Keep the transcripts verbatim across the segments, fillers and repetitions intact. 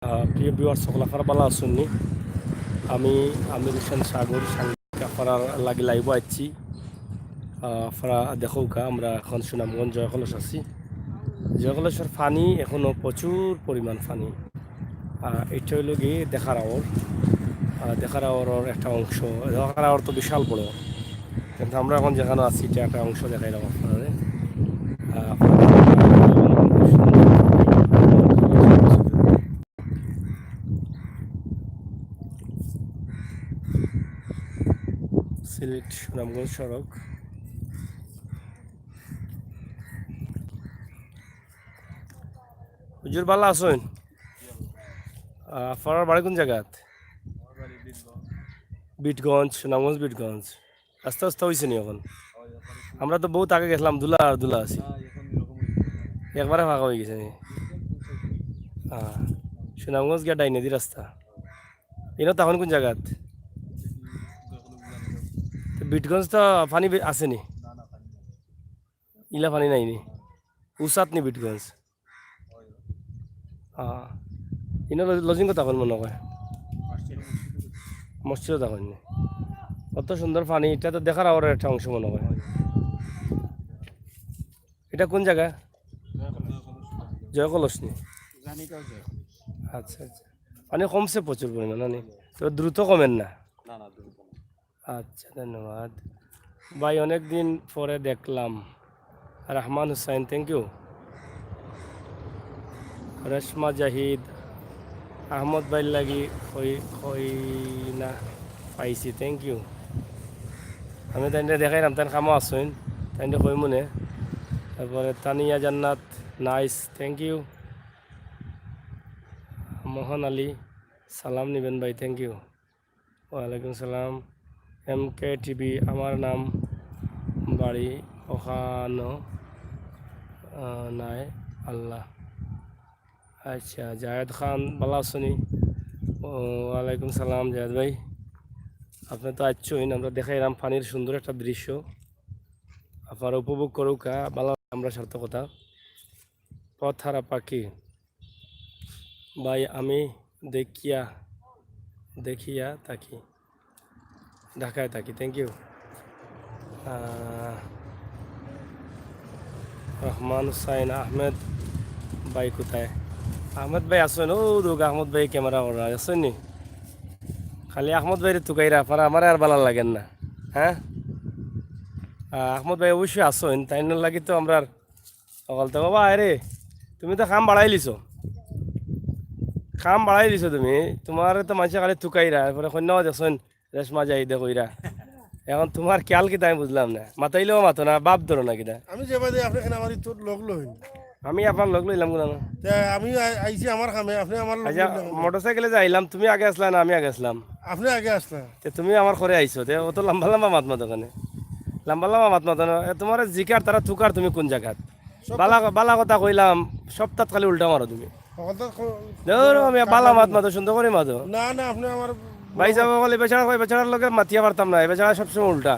আহ, প্রিয় ভিউয়ার্স সকল, আপনারা ভালা আছইন নি? আমি আমির হোসেন সাগর সাংবাদিক, আপনারার লাগি লাইভো আইছি। আহ, আপনারা দেখউক্কা, আমরা এখন সুনামগঞ্জ জয়কলস আছি। জয়কলসর পানি এখনো প্রচুর পরিমাণ পানি। আহ, ইটা অইলো গি দেখার আওর, আহ, দেখার আওরর একটা অংশ। দেখার আওর তো বিশাল বড়, কিন্তু আমরা এখন যেখানো আছি, ইটা একটা অংশ দেখাইরাম আপনারারে। আহ, সিলেট সুনামগঞ্জ সড়ক। হুজুর, ভালা আছইন? আহ, আপনারার বাড়ি কোন জাগাত? বিটগঞ্জ, সুনামগঞ্জ বিটগঞ্জ। আস্তে আস্তে অইছে নি এখন? আমরা তো বউত আগে গেছলাম, ধুলা আর ধুলা আছে। একবারে ফাঁকা অইগেছে নি? আহ, সুনামগঞ্জ গিয়া ডাইনেদি রাস্তা। ইনো তখন কোন জাগাত? তো বিটগঞ্জ তো পানি বে-, আছে নি? ইলা পানি নাই নি? উসাত নি বিটগঞ্জ? আহ, ইনো লজ-, লজিং কথা কইন মনে হয়। মসজিদও তখন নি। অত সুন্দর পানি, ইটা তো দেখার আওরর একটা অংশ মনে হয়। ইটা কোন জাগা? জয়কলস নি? আচ্ছা, আচ্ছা। পানি কমছে প্রচুর পরিমাণ, না নি? তো দ্রুত কমের না? আচ্ছা, ধন্যবাদ। ভাই, অনেক দিন পরে দেখলাম। রহমান হুসাইন, thank you। রেশমা জাহিদ, আহমদ ভাইর লাগি কই-, কইনা পাইছি, thank you। আমি তাইনরে দেখাইরাম, তাইন কামো আছইন, তাইনরে কইমুনে। তারপরে তানিয়া জান্নাত, nice, thank you। মোহন আলী, সালাম নিবেন ভাই, thank you। ওয়ালাইকুম সালাম। এম কে টিভি, আমার নাম, বাড়ি ওখানো, আহ, নাই আল্লাহ। আচ্ছা, জায়েদ খান, ভালা আছইন নি? ও, ওয়ালাইকুম সালাম জায়েদ ভাই। আপনে তো আইছইন, আমরা দেখাইরাম পানির সুন্দর একটা দৃশ্য। আপনারা উপভোগ করউক্কা, ভালা আমরা সার্থকতা। পথহারা পাখি। ভাই, আমি দেখিয়া, দেখিয়া থাকি, ঢাকায় থাকি। Thank you। আহ, রহমান হুসাইন আহমেদ ভাই কোথায়? আহমেদ ভাই আছইন? ও, দুগ আহমদ ভাই ক্যামেরা করা আছইন নি? খালি আহমদ ভাইরে তুকাইরা, আপনারা আমারে আর ভালা লাগের না, হ্যাঁ? আহ, আহমদ ভাই অবশ্যই আছইন, তাইনর লাগি তো আমরার অকলতে বাবা, আরে, তুমি তো কাম বাড়াইলিছো। কাম বাড়াইলিছো তুমি। তুমারে তো মানষে খালি তুকাইরা, এরপরে কইন্যাও দেখছইন, রেশমা জাহিদে কইরা। এখন তুমার খিয়াল কিতা আমি বুঝলাম না। মাতাইলেও মাতো না, বাপ ধরো না কিতা? আমি যে বাদে আপনে কেন আমার ইতো লগ লইন? আমি আপনার লগ লইলাম কুনানো? তে আমি আই-, আইছি আমার কামে, আপনে আমার লগ আচ্ছা, লইন না কেন? মোটরসাইকেলে যে আইলাম, তুমি আগে আছলা না আমি আগে আছলাম? আপনে আগে আছলা। তে তুমি আমার করে আইছো, তে অত লম্বা লম্বা মাত মাতো কেনে? লম্বা লম্বা মাত মাতো না। এ, তুমারে জিকার, তারা তুকার, তুমি কুন জাগাত? সব বালা, বালা কথা কইলাম, সবতাত খালি উল্টা মারো তুমি। হকলতা ক-, ধরো, আমি বালা মাত মাতো, সুন্দর করি মাতো। না, না, আপনে আমার ভাই সাব অকল, এ বেচারা কয়, বেচারার লগে মাতিয়া পারতাম না, এ বেচারা সবসময় উল্টা।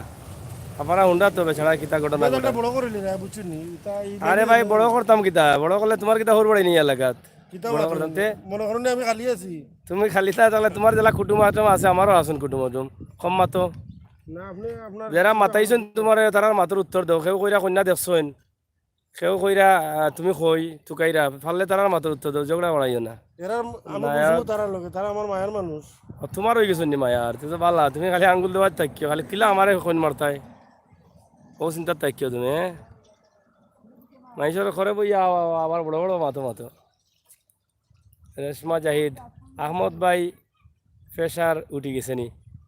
আপনারা হুনরা তো বেচারা কিতা ঘটনা ঘটে। বড় করিলি না, বুঝছইন নি? তা এই আরে ভাই, বড় করতাম কিতা? বড় করলে তুমার কিতা হুর বাড়ি নি এলাকাত? কিতা বড় মাতো? করতাম তে? মনে করইন আমি খালি আছি। তুমি খালি তা, তাইলে তুমার যেলা কুটুম আটুম আছে, আমারও আছইন কুটুম আটুম। কম মাতো। না, আপনে আপনার যেরা মাতাইছইন তুমারে, তারার মাতর উত্তর দেও। কেউ কইরা কইন্যা দেখছইন, কেউ কইরা, আহ, তুমি কই, তুকাইরা, পারলে তারার মাতর উত্তর দেও, ঝগড়া বাড়াইও না। এরার ম-, আমি না, বুঝবো তারার লগে, তারা আমার মায়ার মানুষ। ও, তুমার অইগেছে নি মায়ার? তুমি তো বালা, তুমি খালি আঙ্গুল দেওয়ার থাকিও, খালি কিলা আমারে কইন মারতায়। ও চিন্তাত থাকিও তুমি, হ্যাঁ? মানষর ঘরে বইয়া আ-, আ-, আবার বড় বড় মাতো মাতো। রেশমা জাহিদ, আহমদ ভাই pressure উঠি গেছে নি?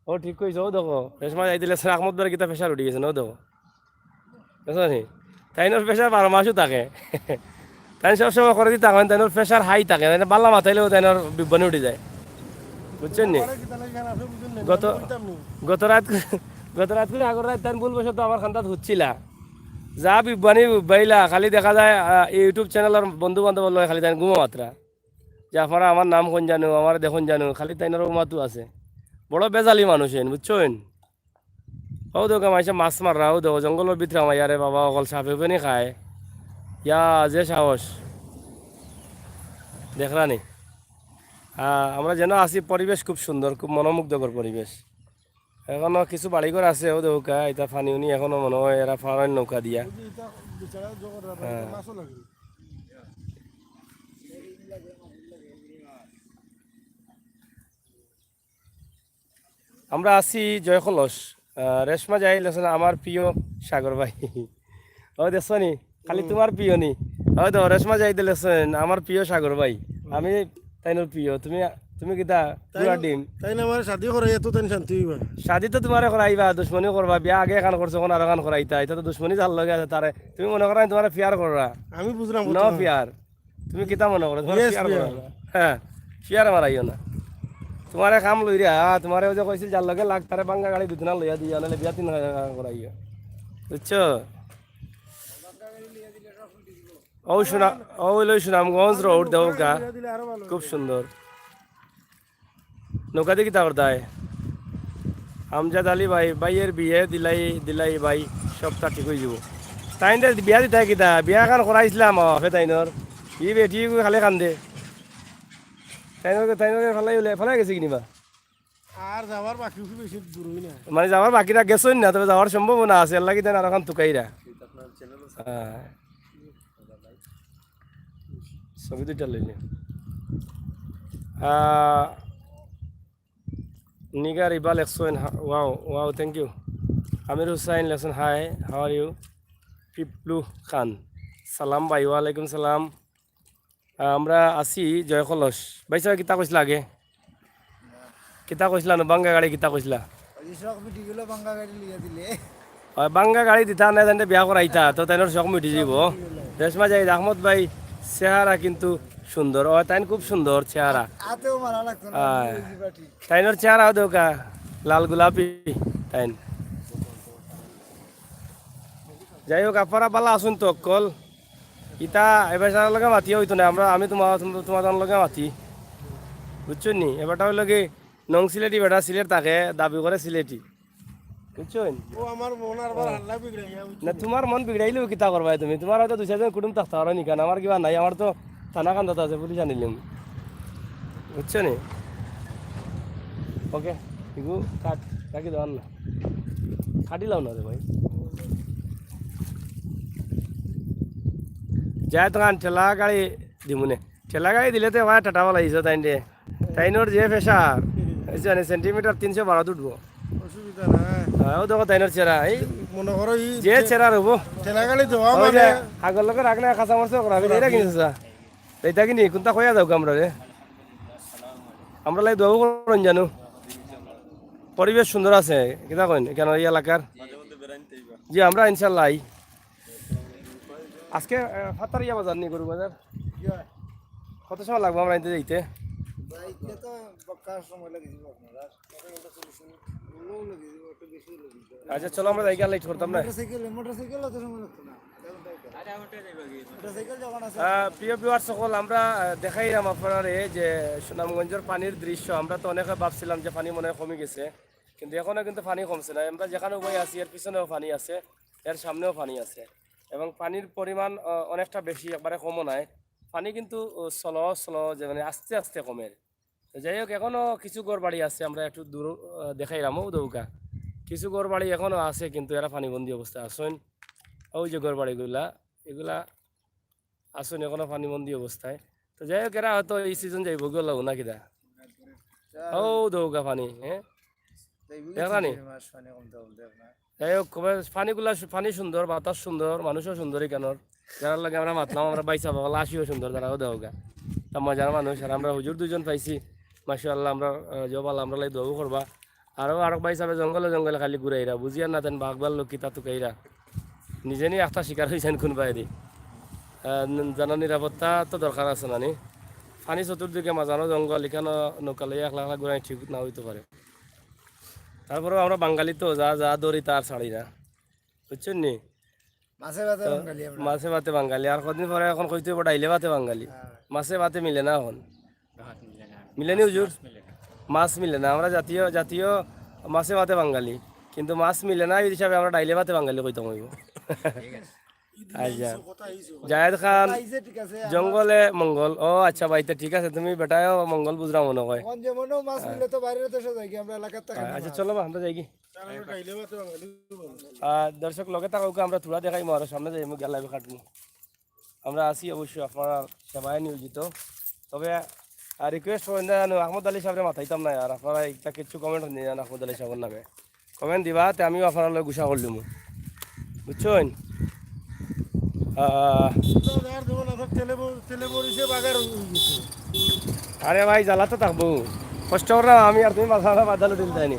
ও ঠিক কইছো, ও দেখো, রেশমা জাহিদ লেখছে, আহমদ ভাইর কিতা pressure উঠি গেছে নি, ও দেখো। বুঝছো নি? তাইনর pressure বারো মাসও থাকে। তাইন সবসময় করে দিতা কইন, তাইনর pressure high থাকে, তাইন বালা মাতাইলেও তাইনর বিব্বানি উঠি যায়। বুঝছইন নি? গত, গত রাইত, গত রাইত করি আগর রাইত তাইন ভুলবশত আমার কান্দাত হুতছিলা। যা বিব্বানি বিব্বাইলা, খালি দেখা যায়, আহ, YouTube channel-র বন্ধু বান্ধবর লগে খালি তাইন গুমা মাতরা। যে আপনারা আমার নাম কইন জানো, আমারে দেখইন জানো, খালি তাইনর মাতউ আছে। বড় বেজালি মানুষ এইন, বুঝছইন? অউ দেখো, মানষে মাছ মাররা, অউ দেখো, জঙ্গলর ভিতরে হামাইয়া রে বাবা, অকল সাপে পানি খায়। ইয়া, যে সাহস। দেখরা নি? আহ, আমরা যেন আছি, পরিবেশ খুব সুন্দর, খুব মনোমুগ্ধকর পরিবেশ। এখনো কিছু বাড়িঘর আছে, ও দেখউক্কা, ইতা পানি উনি এখনো মনে হয় এরা ফাড়ইন নৌকা দিয়া। ওই যে এটা বেচারা জগৎ রাখা, হ্যাঁ। মাছও লাগে। আমরা আছি জয়কলস। আহ, রেশমা জাহিদ লেখছইন, "আমার প্রিয় সাগর ভাই।" ও দেখছো নি? খালি হুম। তোমার প্রিয় নি? ও তো রেশমা জাহিদ লেখছইন, "আমার প্রিয় সাগর ভাই।" হুম। আমি তাইনর প্রিয়। তুমি, তুমি কিতা? তাই, পুরা ডিম। তাই না আমার শাদি করাইয়া তো তাই শান্তি হইবা। শাদি তো তোমারে করাইবা, দুশমনি করবা, বিয়া আগে এখান করছো, এখন আর এখান করাইতা। ইতা তো দুশমনি যার লগে আছে তারে। তুমি মনে করো আমি তোমারে পিয়ার কররা? আমি বুঝলাম না কথা। পিয়ার। তুমি কিতা মনে করো? তোমার Yes, পিয়ার ভাইয়া। মারাইও না। হ্যাঁ, পিয়ার মারাইও না। তোমারে কাম লইরা, হ্যাঁ, তোমারে ওই যে কইছিল যার লগে লাগ, তারে বাঙ্গা গাড়ি দুদিনা লইয়া দিয়া, নাহলে বিয়া তিন হাজার টাকা করাইও। বুঝছো? ও সুনা-, ও হইলো সুনামগঞ্জ রোড, দেখউক্কা। খুব সুন্দর। নৌকা দি কিতা করতায়? আমজাদ আলী ভাই, ভাইয়ের বিয়ে দিলাই, দিলাই ভাই, সবটা ঠিক অই যাইবো। তাইনরে বিয়া দিতায় কিতা? বিয়া এখান করাইছিলাম, ও, ফে তাইনর। ই বেটি খালি কান্দে। তাইনর, তাইনর ফালাই উলে-, ফালাই গেছে কিনিবা? আর যাওয়ার বাকি খুব বেশি দূর হই না। মানে যাওয়ার বাকি না, গেছইন না, তবে যাওয়ার সম্ভাবনা আছে, এর লাগি তাইন আর ওখান তুকাইরা। হ্যাঁ। ছবি দুইটা লইলে। আহ, নিগার ইবা লেখছইন, হা-, wow, wow, thank you। আমির হুসাইন লেখছইন, "Hi, how are you?" Piplu খান, সালাম ভাই, ওয়ালাইকুম সালাম। আহ, আমরা আছি জয়কলস। ভাই সাহেব, কিতা কইছিলা আগে? কিতা কইছিলা নু? বাঙ্গা গাড়ি কিতা কইছিলা? ওই যে শখ মিটি গেল, বাঙ্গা গাড়ি লিয়া দিলে। ওই বাঙ্গা গাড়ি দিতা না, তাইনরে বিয়া করাইতা, তো তাইনর শখ মিটি যাইবো। শখ মিটি গেল। রেশমা জাহিদ, আহমদ ভাই, চেহারা কিন্তু সুন্দর। ও, তাইন খুব সুন্দর চেহারা। আতেও মারা লাগতো না, আয়। ওই যে বাটি। তাইনর চেহারাও দেখউক্কা, লাল গোলাপি তাইন। যাই হোক, আপনারা ভালা আছইন তো অকল? ইতা এবার সারার লগে মাতিয়া অইতো না, আমরা, আমি তোমার, তোমার লগে মাতি, বুঝছো নি? এবারটা অইলো কি, নং সিলেটি বেটা, সিলেট থাকে, দাবি করে সিলেটি, বুঝছো নি? ও আমার মন আর বার হাল্লা বিগড়াইয়া, বুঝছো না, নি? তোমার মন বিগড়াইলেও কিতা করবায় তুমি? তোমার হয়তো দুই চাইরজন কুটুম থাকতা পারো নি, কারণ আমার কিবা নাই, আমার তো থানা কান্দাত আছে, পুলিশ আনিলিমু। বুঝছো নি? ওকে, ইগু কাট, রাখি দেওয়ার না। কাটি লাও না রে ভাই। যায় তখন ঠেলা গাড়ি দিমুনে। ঠেলা গাড়ি দিলে তো এবার টাটা বালা ইজো তাইন রে। তাইনর যে pressure, বুঝছো নি, সেন্টিমিটার তিনশো বারো উঠবো। অসুবিধা নাই। হ্যাঁ, ও দেখো তাইনর চেহারা, এই মনে করো ই যে চে-, চেহারা রইবো। ঠেলা গাড়ি দেওয়া ওই মানে যে আগর লগে রাখ না, কাঁচা মরিচ করা, আমি এটা কিনছি স্যার। এইটা কিনি, কোনটা কইয়া যাও আমরা রে? আমরা লাই দোয়া করুন জানো। পরিবেশ সুন্দর আছে, কিতা কইন, কেন এই এলাকার? জি, আমরা ইনশাল্লাহ আই। আজকে, আহ, ফাতারিয়া বাজার নি, গরু বাজার। কত সময় লাগবো আমরা আনতে যাইতে? যাইতে তো পাক্কা সময় লাগে দিব আপনার। আর মোটামুটি চল্লিশ মিনিট, ওগুলোও লাগে দিব, একটু বেশিও লাগে দিব। আচ্ছা, চলো আমরা যাই, লেট করতাম না। মোটরসাইকেল, মোটরসাইকেল অত সময় লাগতো না, আধা ঘন্টা হইতো। মোটরসাইকেল যখন আছে। আহ, প্রিয় ভিউয়ার সকল, আমরা, আহ, দেখাইলাম আপনারারে যে সুনামগঞ্জের পানির দৃশ্য। আমরা তো অনেকে ভাবছিলাম যে পানি মনে হয় কমে গেছে, কিন্তু এখনো কিন্তু পানি কমছে না। আমরা যেখানে উবাই আছি, এর পিছনেও পানি আছে, এর সামনেও পানি আছে, এবং পানির পরিমাণ, আহ, অনেকটা বেশি, একবারে কমও নাই। পানি কিন্তু, আহ, স্লো স্লো, যে মানে আস্তে আস্তে কমের। তো যাই হোক, এখনো কিছু ঘর বাড়ি আছে, আমরা একটু দূর, আহ, দেখাইলাম, ও দৌকা কিছু ঘর বাড়ি এখনো আছে, কিন্তু এরা পানিবন্দী অবস্থায় আছইন। ওই যে ঘর বাড়িগুলা, এগুলা আছইন এখনো পানিবন্দী অবস্থায়। তো যাই হোক, এরা হয়তো এই সিজন যাইবো গো, লাউ না কিতা? ও দৌকা পানি, হ্যাঁ? যাইবো কি এরা নি? তিন চার মাস পানি কমতে কমতে আপনার। যাই হোক, খুবই পানিগুলা সু-, পানি সুন্দর, বাতাস সুন্দর, মানুষও সুন্দর এখানোর। যারার লগে আমরা মাতলাম, আমরা ভাই সাহেব হকল আসিও সুন্দর, তারাও দেওগা। তা মজার মানুষ, আর আমরা হুজুর দুইজন পাইছি, মাশাআল্লাহ, আমরা, আহ, জবাল, আমরা লাই দোয়াও করবা। আরো আরক ভাই সাহেব জঙ্গলে জঙ্গলে খালি ঘুরাইরা, বুঝিয়ার না তেন বাঘ ভাল্লুক কিতা তুকাইরা। নিজে নি একটা শিকার হইছেন কোন বাইরে। আহ, ন-, জানা নিরাপত্তা তো দরকার আছে না নি? পানি চতুর্দিকে মাঝানো জঙ্গল, এখানে নৌকা লইয়া একলা একলা ঘুরাই ঠিক না হইতে পারে। তারপরেও আমরা বাঙালি তো, যা, যা ধরি তার ছাড়ি না, বুঝছেন নি? মাছে ভাতে তো বাঙালি আমরা। মাছে ভাতে বাঙালি, আর কদিন পরে এখন কইতে হইব ডাইলে ভাতে বাঙালি। হ্যাঁ। মাছে ভাতে মিলে না এখন। ভাত মিলে না। মিলে নি হুজুর? মাছ মিলে না। মাছ মিলে না, আমরা জাতীয়, জাতীয় মাছে ভাতে বাঙালি, কিন্তু মাছ মিলে না, এই হিসাবে আমরা ডাইলে ভাতে বাঙালি কইতাম হইব। ঠিক আছে। আচ্ছা। জায়েদ খান, আইছে, ঠিক আছে, আমার জঙ্গলে মঙ্গল। ও আচ্ছা ভাই, তো ঠিক আছে, তুমি বেটায়ও মঙ্গল বুঝরা মনে হয়। এখন যেমনও মাছ মিলে তো বাইরে দেশে যাই কি, আমরা এলাকার থেকে আচ্ছা, মাছ। চলো বা, আমরা যাই কি? আহ, দর্শক, লগে থাকউক্কা, আমরা থুড়া দেখাইমু, আরো সামনে যাইমু, গিয়া live কাটমু। আমরা আছি অবশ্য আপনারার সেবায় নিয়োজিত। তবে, আহ, request করইন না জানো, আহমদ আলী সাবরে মাতাইতাম না আর, আপনারা একটা কিছু comment করইন না জানো আহমদ আলী সাবর নামে। Comment দিবা, তে আমিও আপনারার লগে গুসা করিলিমু। বুঝছইন? আহ, তেলে ব-, তেলে মরিচে বাগার অই গেছে। আরে ভাই, জ্বালা তো থাকবো। কষ্ট কররাম আমি আর তুমি, মাথা বাদালো দিন তাইনি।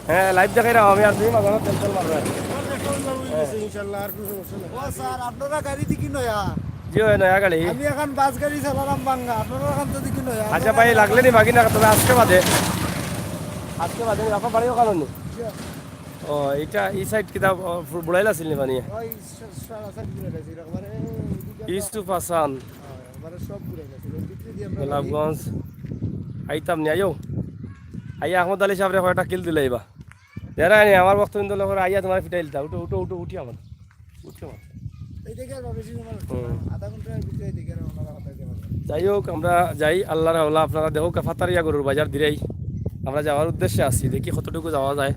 হ্যাঁ, live দেখাইরাম আমি আর তুমি, মাথা তেল তেল মাররাম। আমার দেখা অই যাবো, অই গেছে, ইনশাল্লাহ, আর কোনো সমস্যা নাই। ও স্যার, আপনারা গাড়ি দেখি নয়া। জি অয়, নয়া গাড়ি। আমি এখন বাস গাড়ি চালাইরাম ভাঙ্গা, আপনারা এখন তো দেখি নয়া। আচ্ছা ভাই, লাগলে নি বাকি না, তবে আজকে বাদে। আজকে বাদে নি, আপনার বাড়ি ওখানো নি? জি। ও, এটা এই side কিতা, ও, ফু-, বুড়াইল আছিল নি পানি? ওই সা-, সারা side ঘুরে গেছে, এরকম মানে, এই, এইদিকে ইউসুফ হাসান। হ্যাঁ, মানে সব ঘুরে গেছে। ওই ভিতরে দিয়ে আমরা গোলাপগঞ্জ। আইতাম নি, আইও। আইয়া আহমদ আলী সাবরে কয়টা কিল দিলাইবা। যারা নি আমার বক্তব্য করে আইয়া তোমার ফিটাইলতা। উঠো, উঠো, উঠো, উঠি আমার। উঠো আমার। এই দেখে আর বেশি সময় লাগছে না। হুম। আধা ঘন্টার ভিতরে এই দেখে আর ওনারা কথা বলতে পারবেন। যাই হোক, আমরা যাই, আল্লাহর হাওলা, আপনারা দেখউক্কা, ফাতারিয়া গরুর বাজার দিরাই আমরা যাওয়ার উদ্দেশ্যে আছি। দেখি কতটুকু যাওয়া যায়।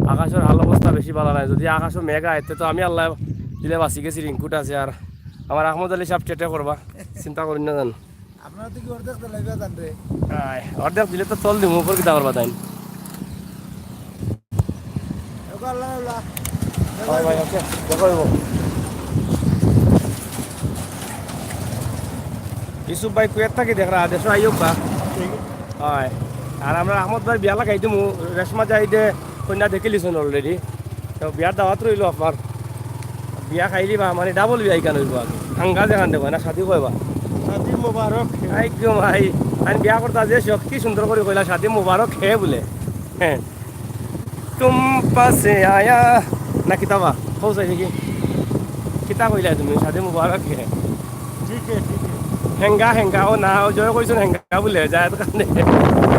আকাশর হাল অবস্থা বেশি ভালা নায়। যদি আকাশো মেঘ আয়, তে তো আমি আল্লাহ দিলে বাঁচি গেছি, raincoat আছে। আর আমার আহমদ আলী সাব টেটে করবা, চিন্তা করইন না জানো। আপনারা তো কি অর্ধেক দিলাইবা জান রে? আয়, অর্ধেক দিলে তো তল দিমু, উপর কিতা করবা তাইন? ওগো আল্লাহ, আল্লাহ। হয় ভাই, ওকে, দেখা অইবো। ইউসুফ ভাই কুয়েত থাকি দেখরা, দেশো আইওক্কা। হয়। আর আমরা আহমদ ভাইর বিয়া লাগাই দিমু, রেশমা জাহিদে কইন্যা দেখিলিছইন already। তো বিয়ার দাওয়াত রইলো আপনার। বিয়া খাইলিবা, মানে double বিয়া ইখান অইবো আর। হাঙ্গা যেখান দেখো না, শাদি কইবা। শাদি মোবারক। আই গো ভাই, আমি বিয়া করতা যে শখ কি সুন্দর করি কইলা, "শাদি মোবারক হে" বুলে। হ্যাঁ। তুম পাসে আয়া। না কিতা বা? কও চাই দেখি। কিতা কইলা তুমি? শাদি মুবারক হে। ঠিক হে, ঠিক হে। হেঙ্গা, হেঙ্গা, ও না, ও জয় কইছইন হেঙ্গা বুলে, জায়েদ খানে।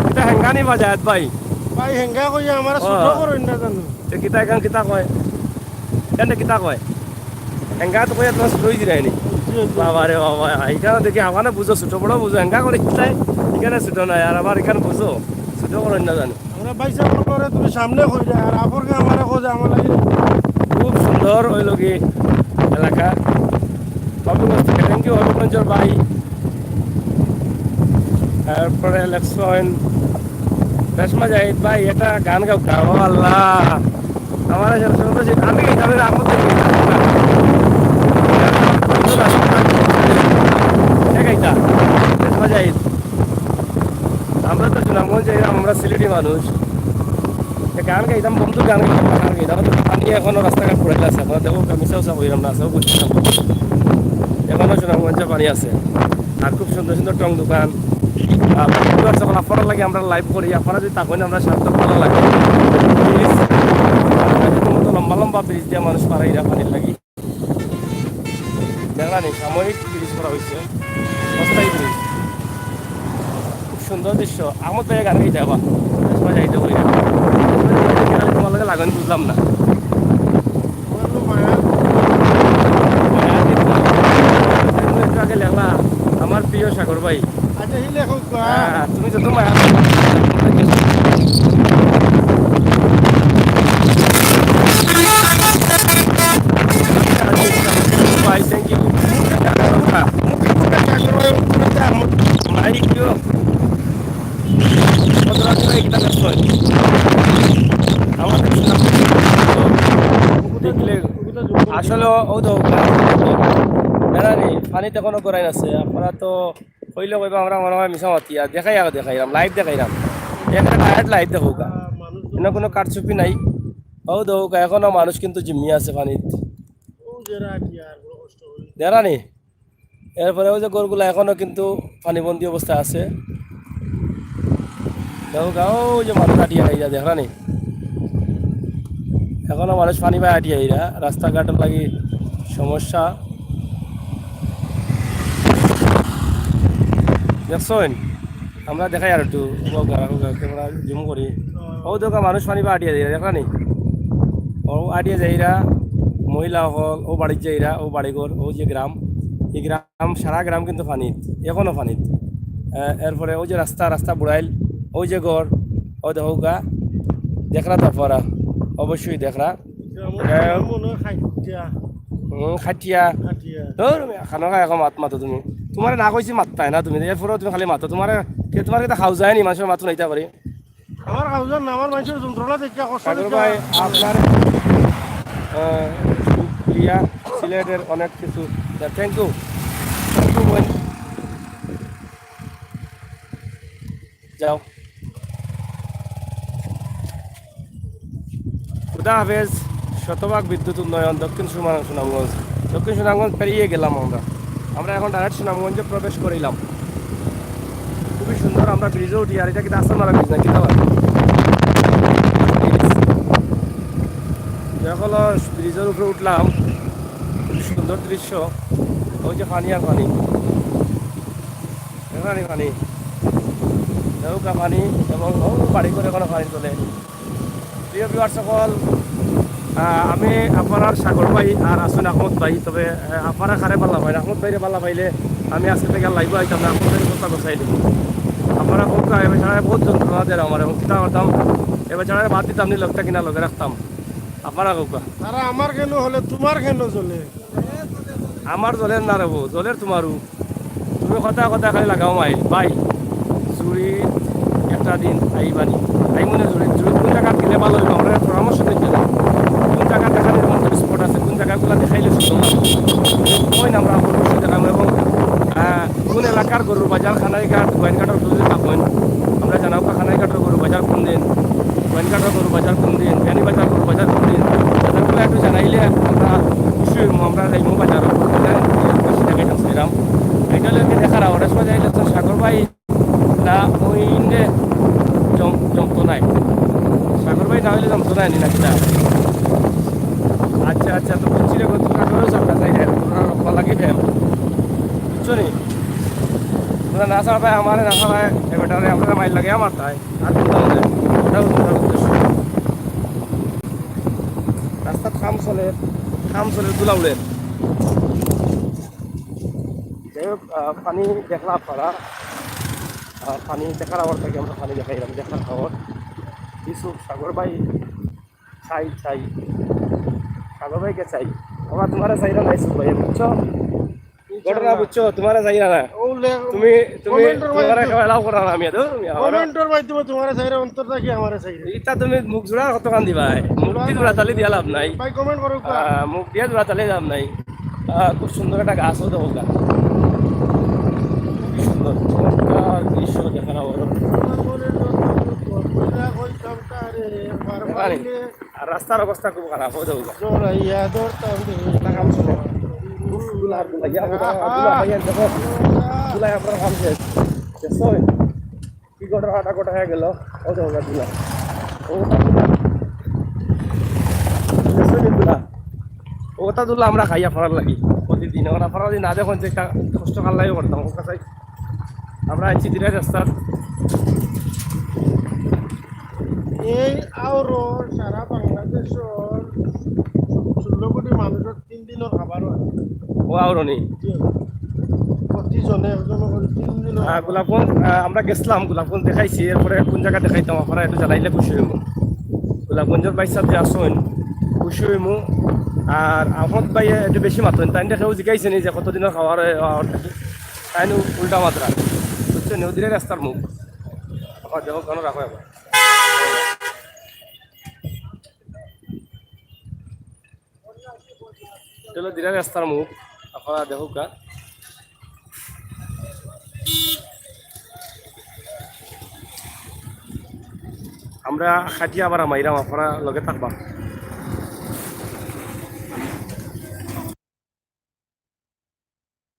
কিতা হেঙ্গা নি বা জায়েদ ভাই? ভাই, হেঙ্গা কইয়া আমারে ও। ছোট করইন না জানো। তে কিতা ইখান কিতা কয়? কেনে কিতা কয়? হেঙ্গা তো কইয়া তোমার ছোট অই দিরায়নি। জি, জি। বাবা রে বাবা, ইখান দেখি আমারে বুঝো, ছোট বড় বুঝো, হেঙ্গা করি কিতায়? ইখান ছোট নায়, আর আবার ইখান বুঝো, ছোট করইন না জানো। আমরা ভাই সাহেব বলবো, "আরে তুমি সামনে কই যায়?" আর আপরকে আমারে কো যে আমার লাগি। খুব সুন্দর অইলো কি এলাকা। হবিগঞ্জ থেকে, thank you হবিগঞ্জর ভাই। তারপরে লেখছইন রেশমা জাহিদ ভাই, একটা গান গাও, গাও, আল্লাহ। আমার আসলে শুনতে চাই, আমি এই গানের আপত্তি করি না। কে গাইতা? রেশমা জাহিদ। আমরা তো সুনামগঞ্জ, এই আমরা সিলেটি মানুষ। এ গান গাইতাম, বন্ধু গান গাইতাম, গান গাইতাম। তো পানি এখনো রাস্তাঘাট পড়ে আছে, আপনারা দেখো, আমি সব সব হইলাম না, সব বুঝছিলাম। এখনো সুনামগঞ্জে পানি আছে। আর খুব সুন্দর সুন্দর টং দোকান। আর যখন আপনারা লাগে আমরা live করি, আপনারা যদি তখন আমরা সার্থক ভালা লাগে। Please, এত লম্বা লম্বা bridge দিয়া মানুষ পারাইরা পানির লাগি। দেখলা নি, সাময়িক bridge করা হইছে, অস্থায়ী bridge। খুব সুন্দর দৃশ্য। আহমদ ভাই গান গাইতে আবার, রেশমা জাহিদে কইরা। তোমার লগে লাগান বুঝলাম না। একটু আগে লেখলা, "আমার প্রিয় সাগর ভাই।" আচ্ছা, এই লেখক, আহ, হ্যাঁ, তুমি যত মায়া ভাই, thank you। মাইক দিও। কত রাত করে একটা ব্যস্ত হয়। আমাদের দেখলে আসলে ও তো, না, না, রে, পানিতে কোনো গড়াই আছে। আপনারা তো কইলে কইবা, আমরা মনে হয় মিছা মাতি, আর দেখাই, আগে দেখাইলাম, live দেখাইলাম, একটা direct live দেখউক্কা, এনে কোনো কারচুপি নাই। ও দেখউক্কা, এখনো মানুষ কিন্তু জিম্মি আছে পানিত। দেখরা নি? এরপরে ওই যে গরুগুলা এখনো কিন্তু পানিবন্দী অবস্থা আছে। দেখউক্কা, ওই যে মানুষ আটিয়া খাইরা, দেখরা নি? এখনো মানুষ পানি পায় আটিয়া খাইরা, রাস্তাঘাটর লাগি সমস্যা। দেখছইন? আমরা দেখাই আর একটু, camera zoom করি। ও দেখউক্কা, মানুষ পানি পায় আটিয়া যাইরা, দেখরা নি? ও আটিয়া যাইরা। মহিলা অকল, অউ বাড়িত যাইরা, অউ বাড়িঘর, অউ যে গ্রাম, ই গ্রাম, সারা গ্রাম কিন্তু পানিত, এখনো পানিত। আহ, এরপরে অউ যে রাস্তা, রাস্তা বুড়াইল, অউ যে ঘর, অউ দেখউক্কা, দেখরা তো আপনারা, অবশ্যই দেখরা। যাই হোক। মনে হয় খাইটিয়া। হুম, খাটিয়া। খাটিয়া। ধুর, মিয়া, খানো খাই এখন মাত মাতো তুমি। তুমারে না কইছি মাততায় না তুমি, এরপরেও তুমি খালি মাতো। তুমারে, কে তুমার কিতা খাওয়া যায়নি, মানষর মাতো নাইতা করি। আমার খাওয়া যায় না, আমার মানষর যন্ত্রণা দেখিয়া কষ্ট সাগর দেখিয়া। ভাই, আপনার, আহ, শুক্রিয়া, সিলেটের অনেক কিছু। Thank you। Thank you, ভাই। যাও। খুদা হাফেজ। শতভাগ বিদ্যুৎ উন্নয়ন, দক্ষিণ সুনাম-, সুনামগঞ্জ। দক্ষিণ সুনামগঞ্জ পেরিয়ে গেলাম আমরা। আমরা এখন direct সুনামগঞ্জে প্রবেশ করিলাম। খুবই সুন্দর, আমরা ব্রিজে উঠি। আর ইটা কিতা আসাম মারা ব্রিজ না কিতা বা? দেখো, ব্রিজর উপরে উঠলাম, খুব সুন্দর দৃশ্য। ওই যে পানি আর পানি, এখানে পানি, নৌকা পানি, এবং ও বাড়ি করে এখনো পানি চলে। প্রিয় ভিউয়ার সকল, আহ, আমি আপনারার সাগর ভাই আর আছইন আহমদ ভাই। তবে, আহ, আপনারা কারে ভালা পাইন, আহমদ ভাইরে ভালা পাইলে আমি আজকে থাকি আর live-ও আইতাম না, আহমদ ভাইরে কথা বসাই দিব। আপনারা কউক্কা, এ বেচারায় বহুত যন্ত্রণা দের আমার, এবং কিতা করতাম, এ বেচারারে বাদ দিতাম নি, লগে থাকি না লগে রাখতাম। আপনারা কউক্কা। তারা আমার কেন হলে তুমার কেন জ্বলে? আমার জ্বলের না রে বউ, জ্বলের তুমারও। তুমি কথা কথা খালি লাগাও মাইল, ভাই। জুড়ি একটা দিন আইবানি। আইমুনে জুড়ি, জুড়ি কোন জাগাত গেলে ভালা অইবো? আমরারে পরামর্শ দিতে দাও। কোন জাগাত দেখার মতো spot আছে, কোন জাগাগুলা দেখাইলে সুন্দর লাগবো? ওই না আমরা অবশ্যই দেখাবো। এবং, আহ, কোন এলাকার গরুর বাজার, কানাইঘাট, গোয়াইনঘাটর যদি থাকইন, আমরা জানাউক্কা কানাইঘাটর গরুর বাজার কোন দিন, গোয়াইনঘাটর গরুর বাজার কোন দিন, বিয়ানীবাজার গরুর বাজার কোন দিন, বাজারগুলা একটু জানাইলে আমরা খুশি অইমু। আমরা যাইমু বাজারো, বেশি টাকা চাইলাম। এটা হলো কি দেখার আওয়াজ, সোজা আইলে তো সাগর ভাই না, ওই ইন্দে জম-, জমতো নাই। সাগর ভাই না অইলে জমতো নাই নি না কিতা? আচ্ছা, আচ্ছা, তো বুঝছি রে, তোমরা করো সামনে যাই রে, তোমরা রক্ষা লাগি ফেম। বুঝছো নি? তোমরা না ছাড়া ভাই, আমারে না ছাড়া, এ বেটারে আমরা মাইর লাগে আমার তাই। আর কোথাও নেই। ওটাও তোমরা উদ্দেশ্য। রাস্তাত কাম চলে, কাম চলে, ধুলা উড়ে। যাই হোক, আহ, পানি দেখলা আপনারা, আহ, পানি দেখার আওয়ার থাকি আমরা পানি দেখাইলাম, দেখার আওয়ার। ইউসুফ সাগর ভাই, চাই, চাই। সাগর ভাইকে চাই। বাবা, তুমারে চাইরা না ইউসুফ ভাই, বুঝছো? ঘটনা বুঝছো? তুমারে চাইরা না। ও লে-, তুমি, তুমি, কমেন্টর তুমারে মাধ্যমে। কেউ allow করা না আমি, ধুর, আমি, আমার কমেন্টর মাধ্যমে তুমারে চাইরা, অন্তর থাকি আমারে চাইরা। ইটা তুমি মুখ জুড়া কতখান দিবায়? মুখ দি জুড়া তালি দিয়া লাভ নাই। ভাই, কমেন্ট করো। আহ, মুখ দিয়া জুড়া তালি লাভ নাই। আহ, খুব সুন্দর একটা গাছ, ও দেখো গাছ। খুবই সুন্দর, চমৎকার দৃশ্য দেখা না বলো। এখানে। আর রাস্তার অবস্থা খুব খারাপ, ও দেখো গাছ। জোরাইয়া ধরতাম রে। একটা কাম শুনে। উফ, দুলা, দুলা, ইয়া, দুলা, দুলা, ভাইয়া, দেখো। দুলা, আপনার কাম শেষ। শেষ হবে? কি ঘটনাটা ঘটা হয়ে গেল? ও তো ওটা দিলা। ও ওটা দিলা। দেখছো নি দিলা? ও ওটা দিলা আমরা খাই আপনার লাগি। প্রতিদিন। এখন আপনারা যদি না দেখেন যে একটা কষ্ট কার লাগি করতাম। ওর কাছে আমরা আছি দিনের রাস্তার। এই আওরো সারা বাংলাদেশর ষোলো কোটি মানুষের তিন দিনের খাবার হয়। ও আওরনি। জি। প্রতিজনে একজন করে তিন দিনের আহ, খাবার। গোলাপগঞ্জ, আহ, আমরা গেছিলাম, গোলাপগঞ্জ দেখাইছি, এরপরে কোন জায়গা দেখাইতাম, আপনারা একটু জানাইলে খুশি হইমু। গোলাপগঞ্জের ভাই সাহেব যে আসুন, খুশি হইমু। আর আহমদ ভাই একটু বেশি মাতইন, তাই দেখেও জিজ্ঞাসা নি যে কতদিনের খাবার হয়, আহ, তাই নু উল্টা মাত্রা। বুঝছেন, ওদিকে রাস্তার মুখ। আবার দেখো, কেন রাখো এবার। এটা হলো দিরার রাস্তার মুখ, আপনারা দেখুক্কা। আমরা খাটিয়া আবার আমাইরাম, আপনারা লগে থাকবা।